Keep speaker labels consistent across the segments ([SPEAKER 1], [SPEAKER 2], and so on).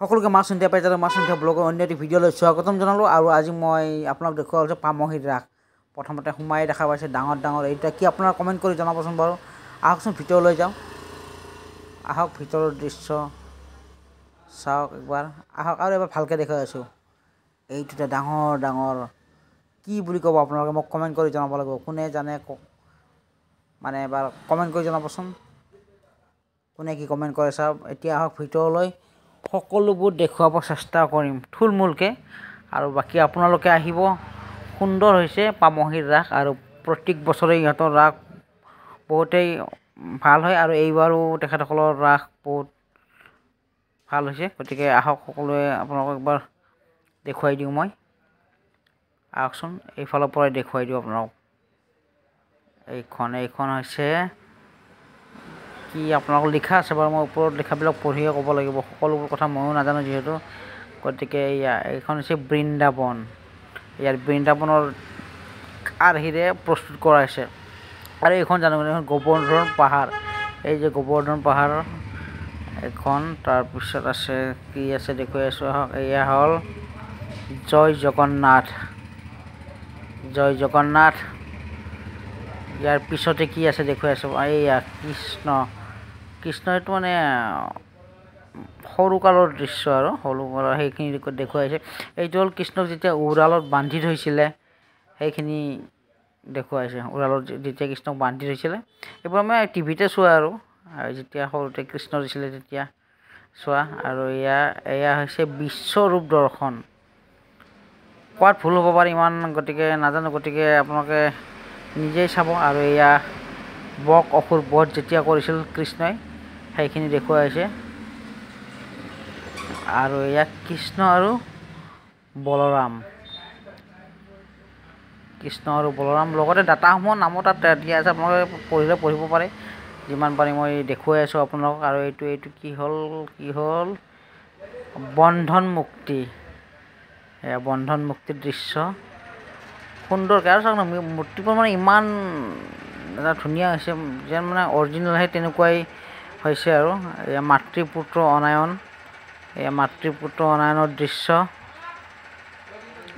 [SPEAKER 1] সকলোকে মাছ সন্ধিয়া পাই যাতে মাছ সন্ধিয়া ব্লগৰ অন্য এটি ভিডিঅ'লৈ স্বাগতম জনালোঁ। আৰু আজি মই আপোনাক দেখুওৱা হৈছে পামহিৰ ৰাস। প্ৰথমতে সোমাই দেখা পাইছে ডাঙৰ ডাঙৰ এইটা কি, আপোনাৰ কমেণ্ট কৰি জনাবচোন বাৰু। আহকচোন ভিতৰলৈ যাওঁ, আহক ভিতৰৰ দৃশ্য চাওক একবাৰ, আহক আৰু এবাৰ ভালকৈ দেখুৱাই আছোঁ। এইটোতে ডাঙৰ ডাঙৰ কি বুলি ক'ব আপোনালোকে মোক কমেণ্ট কৰি জনাব লাগিব, কোনে জানে মানে এবাৰ কমেণ্ট কৰি জনাবচোন কোনে কি কমেণ্ট কৰে চাওক। এতিয়া আহক ভিতৰলৈ, সকলোবোৰ দেখুৱাব চেষ্টা কৰিম থুলমূলকৈ। আৰু বাকী আপোনালোকে আহিব, সুন্দৰ হৈছে পামহিৰ ৰাস। আৰু প্ৰত্যেক বছৰে ইহঁতৰ ৰাস বহুতেই ভাল হয় আৰু এইবাৰো তেখেতসকলৰ ৰাস বহুত ভাল হৈছে। গতিকে আহক সকলোৱে, আপোনালোকক একবাৰ দেখুৱাই দিওঁ মই। আহকচোন এইফালৰ পৰাই দেখুৱাই দিওঁ আপোনালোকক। এইখন হৈছে কি আপোনালোকৰ লিখা আছে বাৰু, মই ওপৰত লিখাবিলাক পঢ়িয়ে ক'ব লাগিব, সকলোবোৰ কথা ময়ো নাজানো যিহেতু। গতিকে এয়া এইখন হৈছে বৃন্দাবন, ইয়াত বৃন্দাবনৰ আৰ্হিৰে প্ৰস্তুত কৰা হৈছে। আৰু এইখন জানো এইখন গোবৰ্ধন পাহাৰ, এই যে গোবৰ্ধন পাহাৰ এইখন। তাৰপিছত আছে কি আছে দেখুৱাই আছোঁ আহক। এয়া হ'ল জয় জগন্নাথ, জয় জগন্নাথ। ইয়াৰ পিছতে কি আছে দেখুৱাই আছোঁ, এইয়া কৃষ্ণ। কৃষ্ণ এইটো মানে সৰুকালৰ দৃশ্য আৰু সৰুকালৰ সেইখিনি দেখুৱাইছে। এইটো হ'ল কৃষ্ণক যেতিয়া উৰালত বান্ধি থৈছিলে সেইখিনি দেখুৱাইছে। উৰালত যেতিয়া কৃষ্ণক বান্ধি থৈছিলে, এইবোৰ আমি টিভিতে চোৱা আৰু যেতিয়া সৰুতে কৃষ্ণ দিছিলে তেতিয়া চোৱা। আৰু এয়া হৈছে বিশ্বৰূপ দৰ্শন। কোৱাত ভুল হ'ব পাৰে ইমান, গতিকে নাজানো, গতিকে আপোনালোকে নিজেই চাব। আৰু এয়া বক অসুৰ বধ যেতিয়া কৰিছিল কৃষ্ণই সেইখিনি দেখুৱাইছে। আৰু এয়া কৃষ্ণ আৰু বলৰাম, কৃষ্ণ আৰু বলৰাম লগতে দাতাসমূহৰ নামো তাত দিয়া আছে, আপোনালোকে পঢ়িলে পঢ়িব পাৰে। যিমান পাৰি মই দেখুৱাই আছোঁ আপোনালোকক। আৰু এইটো কি হ'ল, কি হ'ল বন্ধন মুক্তি, এয়া বন্ধন মুক্তিৰ দৃশ্য সুন্দৰকৈ। আৰু চাওক না মূৰ্তিবোৰ মানে ইমান এটা ধুনীয়া হৈছে, যেন মানে অৰিজিনেল সেই তেনেকুৱাই হৈছে। আৰু এয়া মাতৃপুত্ৰ অনায়ন, এয়া মাতৃপুত্ৰ অনায়নৰ দৃশ্য।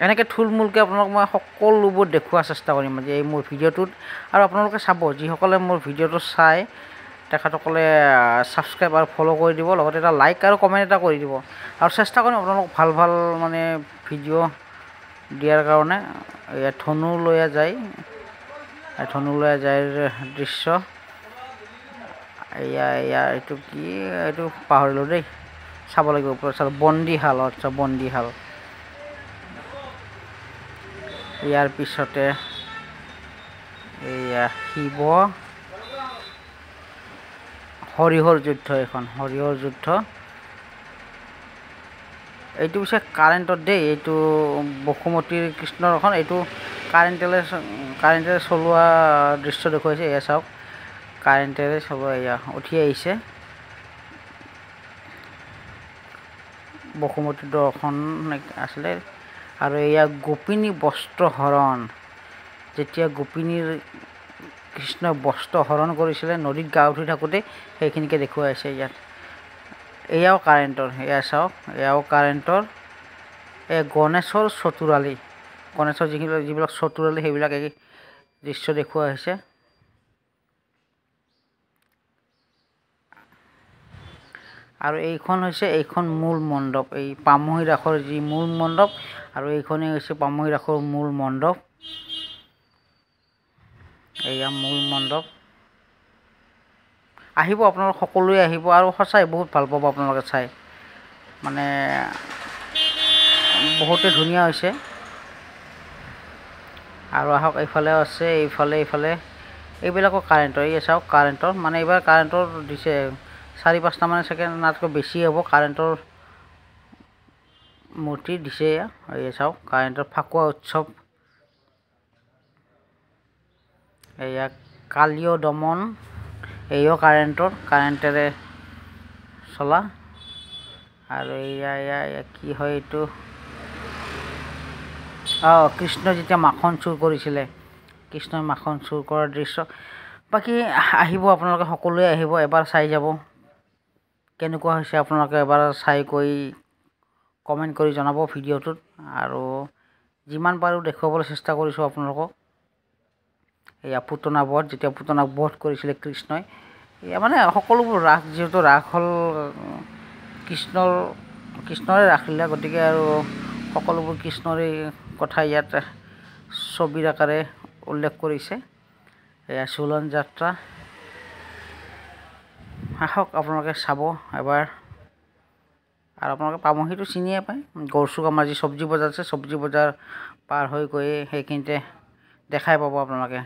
[SPEAKER 1] এনেকৈ থুলমূলকৈ আপোনালোক মই সকলোবোৰ দেখুওৱাৰ চেষ্টা কৰিম আজি এই মোৰ ভিডিঅ'টোত। আৰু আপোনালোকে চাব, যিসকলে মোৰ ভিডিঅ'টো চায় তেখেতসকলে ছাবস্ক্ৰাইব আৰু ফ'ল' কৰি দিব, লগতে এটা লাইক আৰু কমেণ্ট এটা কৰি দিব। আৰু চেষ্টা কৰিম আপোনালোক ভাল ভাল মানে ভিডিঅ' দিয়াৰ কাৰণে। এয়া ধনু লৈয়া যায়, ধনু লৈয়া যায় দৃশ্য। এয়া এয়া এইটো কি, এইটো পাহৰিলোঁ দেই, চাব লাগিব ওপৰত চাব। বন্দীশাল, আচ্ছা বন্দীশাল। ইয়াৰ পিছতে এয়া শিৱ হৰিহৰ যুদ্ধ, এইখন হৰিহৰ যুদ্ধ। এইটো পিছে কাৰেণ্টত দেই, এইটো বসুমতীৰ কৃষ্ণৰ এখন, এইটো কাৰেণ্টেৰে চলোৱা দৃশ্য দেখুৱাইছে। এয়া চাওক কাৰেণ্টেৰে চলোৱা, এয়া উঠি আহিছে বসুমতীৰ দৰ্শন আছিলে। আৰু এয়া গোপিনী বস্ত্ৰ হৰণ, যেতিয়া গোপিনীৰ কৃষ্ণই বস্ত্ৰ হৰণ কৰিছিলে নদীত গা ধুই থাকোঁতে সেইখিনিকে দেখুৱাইছে ইয়াত। এয়াও কাৰেণ্টৰ, এয়া চাওক এয়াও কাৰেণ্টৰ। এই গণেশৰ চতুৰালি, গণেশৰ যিবিলাক চতুৰালি সেইবিলাক এই দৃশ্য দেখুওৱা হৈছে। আৰু এইখন হৈছে এইখন মূল মণ্ডপ, এই পামহি ৰাসৰ যি মূল মণ্ডপ। আৰু এইখনেই হৈছে পামহি ৰাসৰ মূল মণ্ডপ, এয়া মূল মণ্ডপ। আহিব আপোনালোক সকলোৱে আহিব আৰু সঁচাই বহুত ভাল পাব আপোনালোকে চাই, মানে বহুতে ধুনীয়া হৈছে। আৰু আহক এইফালেও আছে, এইফালে এইবিলাকো কাৰেণ্টৰ। এই চাওক কাৰেণ্টৰ, মানে এইবাৰ কাৰেণ্টৰ দিছে 4-5টা মানে চাগে, তাতকৈ বেছি হ'ব কাৰেণ্টৰ মূৰ্তি দিছে। এয়া এই চাওক কাৰেণ্টৰ ফাকুৱা উৎসৱ। এয়া কালীয় দমন, এইও কাৰেণ্টৰ, কাৰেণ্টেৰে চলা। আৰু এয়া এয়া এয়া কি হয় এইটো, অঁ কৃষ্ণ যেতিয়া মাখন চুৰ কৰিছিলে, কৃষ্ণই মাখন চুৰ কৰাৰ দৃশ্য। বাকী আহিব আপোনালোকে সকলোৱে আহিব, এবাৰ চাই যাব কেনেকুৱা হৈছে। আপোনালোকে এবাৰ চাই কৰি কমেণ্ট কৰি জনাব ভিডিঅ'টোত। আৰু যিমান পাৰোঁ দেখুৱাবলৈ চেষ্টা কৰিছোঁ আপোনালোকক। এয়া পুতনা বধ, যেতিয়া পুতনাক বধ কৰিছিলে কৃষ্ণই, এয়া মানে সকলোবোৰ ৰাস, যিহেতু ৰাস হ'ল কৃষ্ণৰে ৰাসলীলা, গতিকে আৰু সকলোবোৰ কৃষ্ণৰে কথা ইয়াত ছবিৰ আকাৰে উল্লেখ কৰিছে। এয়া ঝুলন যাত্ৰা, আহক আপোনালোকে চাব এবাৰ। আৰু আপোনালোকে পামহিটো চিনিয়ে পায়, গড়চুক আমাৰ যি চব্জি বজাৰ আছে, চব্জি বজাৰ পাৰ হৈ গৈ সেইখিনিতে দেখাই পাব আপোনালোকে।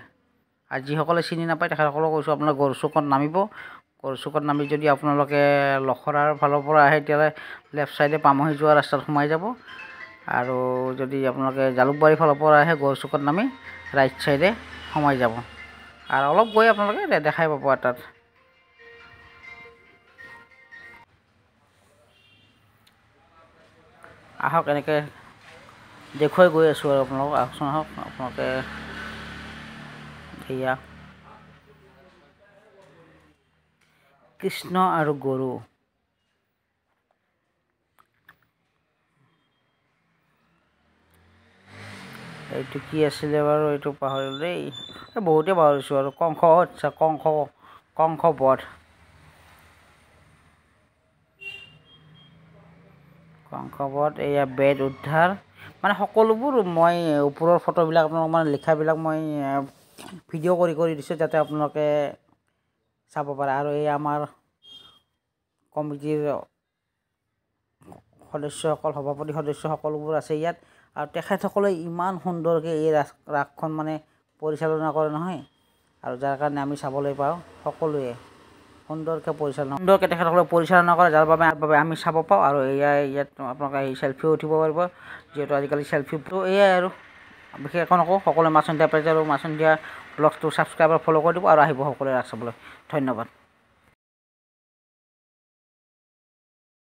[SPEAKER 1] আৰু যিসকলে চিনি নাপায় তেখেতসকলক কৈছোঁ, আপোনালোকে গড়চুকত নামিব। গড়চুকত নামি যদি আপোনালোকে লখৰাৰ ফালৰ পৰা আহে, তেতিয়াহ'লে লেফ্ট ছাইডে পামহি যোৱা ৰাস্তাত সোমাই যাব। আৰু যদি আপোনালোকে জালুকবাৰীৰ ফালৰ পৰা আহে, গড়চুকত নামি ৰাইট ছাইডে সোমাই যাব। আৰু অলপ গৈ আপোনালোকে দেখাই পাব তাত। আহক, এনেকৈ দেখুৱাই গৈ আছোঁ আৰু আপোনালোকক। আহকচোন, আহক আপোনালোকে। এয়া কৃষ্ণ আৰু গৰু। এইটো কি আছিলে বাৰু, এইটো পাহৰিলোঁ দেই, বহুতেই পাহৰিছোঁ আৰু। কংস, আচ্ছা কংস, কংস বধ, কংসবধ। এয়া বেদ উদ্ধাৰ, মানে সকলোবোৰ মই ওপৰৰ ফটোবিলাক আপোনালোক মানে লিখাবিলাক মই ভিডিঅ' কৰি কৰি দিছোঁ, যাতে আপোনালোকে চাব পাৰে। আৰু এই আমাৰ কমিটিৰ সদস্যসকল, সভাপতি সদস্য সকলোবোৰ আছে ইয়াত। আৰু তেখেতসকলে ইমান সুন্দৰকৈ এই ৰাসখন মানে পৰিচালনা কৰে নহয়, আৰু যাৰ কাৰণে আমি চাবলৈ পাওঁ। সকলোৱে সুন্দৰকৈ পৰিচালনা, সুন্দৰকৈ তেখেতসকলে পৰিচালনা কৰে, যাৰ বাবে আমি চাব পাওঁ। আৰু এয়া ইয়াত আপোনালোকে আহি চেলফিও উঠিব পাৰিব, যিহেতু আজিকালি চেলফি। তো এয়াই আৰু বিশেষ একো নকওঁ। সকলোৱে মাছ সন্ধিয়া পেজ আৰু মাছ সন্ধিয়া ব্লগটো ছাবস্ক্ৰাইব আৰু ফ'ল' কৰি দিব আৰু আহিব সকলোৱে ৰাস চাবলৈ। ধন্যবাদ।